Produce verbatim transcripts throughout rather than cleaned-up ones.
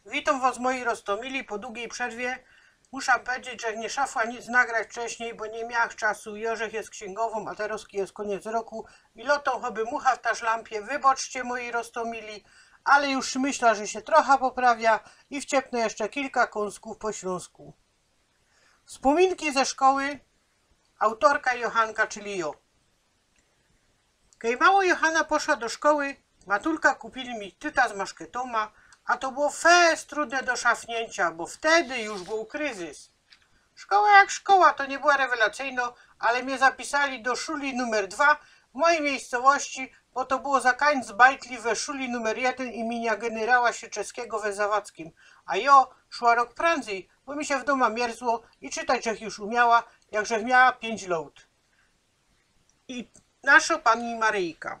Witōm wŏs, moji roztōmili, po długij przerwie. Musza pedzieć, że niy szafła nic nagrać wcześnij, bo niy miała czasu. Jorzech je ksiyngowo, a terŏz je kōniec roku i lŏtōm choby mucha w ta szlampie. Wybaczcie, moji roztōmili, ale już myśla, że sie trocha poprawia i wciepnã jeszcze kilka kōnsków po ślōnsku. Wspōminki ze szkoły. Autorka Johanka, czyli jŏ. Kej mało Johana poszła do szkoły, matulka kupili mi tyta z maszketōma, a to było fest trudne do szafniyncio, bo wtedy już bōł kryzys. Szkoła jak szkoła, to niy była rewelacyjnŏ, ale mie zapisali do szuli numer dwa w mojij miejscowości, bo to było za kańc bajtli we szuli numer jedyn imienia generała Sierczewskigo we Zawadzkim, a jŏ szła rok prędzyj, bo mi sie w dōma mierzło i czytać żech już umiała, jak żech miała piyńć lŏt. I naszŏ pani Maryjka.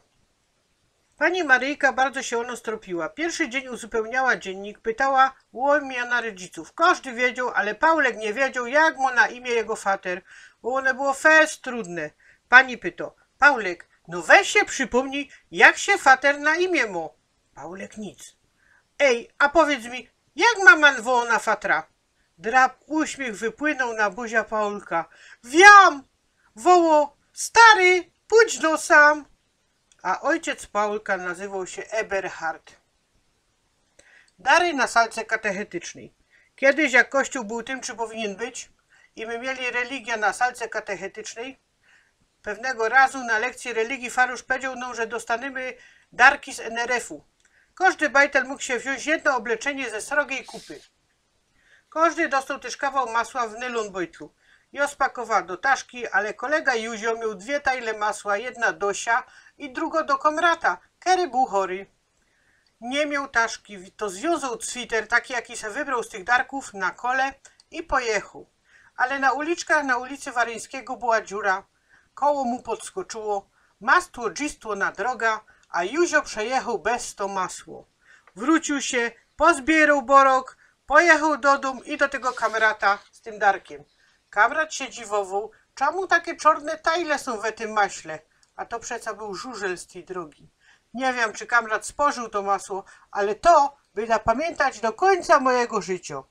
Pani Maryjka bardzo sie ô nŏs tropiła. Piyrszy dziyń uzupełniała dziynnik, pytała ô imiona rodzicōw. Kożdy wiedzioł, ale Paulek niy wiedzioł, jak mŏ na imiã jego fater, bo ône było fest trudne. Pani pyto: „Paulek, no weź sie przipōmnij, jak sie fater na imiã mŏ”. Paulek nic. „Ej, a powiydz mi, jak mama wŏła na fatra?” Drab uśmiech wypłynōł na buzia Paulka. „Wiam! Wŏło: stary, pōdź no sam!” A ôjciec Paulka nazywoł sie Eberhard. Dary na salce katechetycznyj. Kejś, jak kościōł bōł tym, czym powinien być, i my mieli religiã na salce katechetycznyj, pewnego razu na lekcji religii farusz powiedzioł nōm, że dostanymy darki z N R F-u. Kożdy bajtel mōg sie wziōńć jedno ôbleczynie ze srogij kupy. Kożdy dostoł tyż kawał masła w nylōn bojtlu. Jŏ spakowa do taszki, ale kolega Juzio mioł dwie tajle masła, jedna do sia i drugŏ do Kamrata, kery bōł chory. Niy mioł taszki, to zwiōnzoł switer, taki, jaki se wybroł z tych darkōw, na kole i pojechoł. Ale na uliczkach, na ulicy Waryńskigo była dziura, koło mu podskoczyło, mastło drzistło na droga, a Juzio przejechoł bez to masło. Wrōciōł sie, pozbiyroł borok, pojechoł do dōm i do tego Kamrata z tym darkiym. Kamrat sie dziwowoł, czymu take czorne tajle sōm we tym maśle, a to przeca bōł żużel z tyj drogi. Niy wiym, czy Kamrat spożył to masło, ale to byda pamiyntać do kōńca mojigo życiŏ.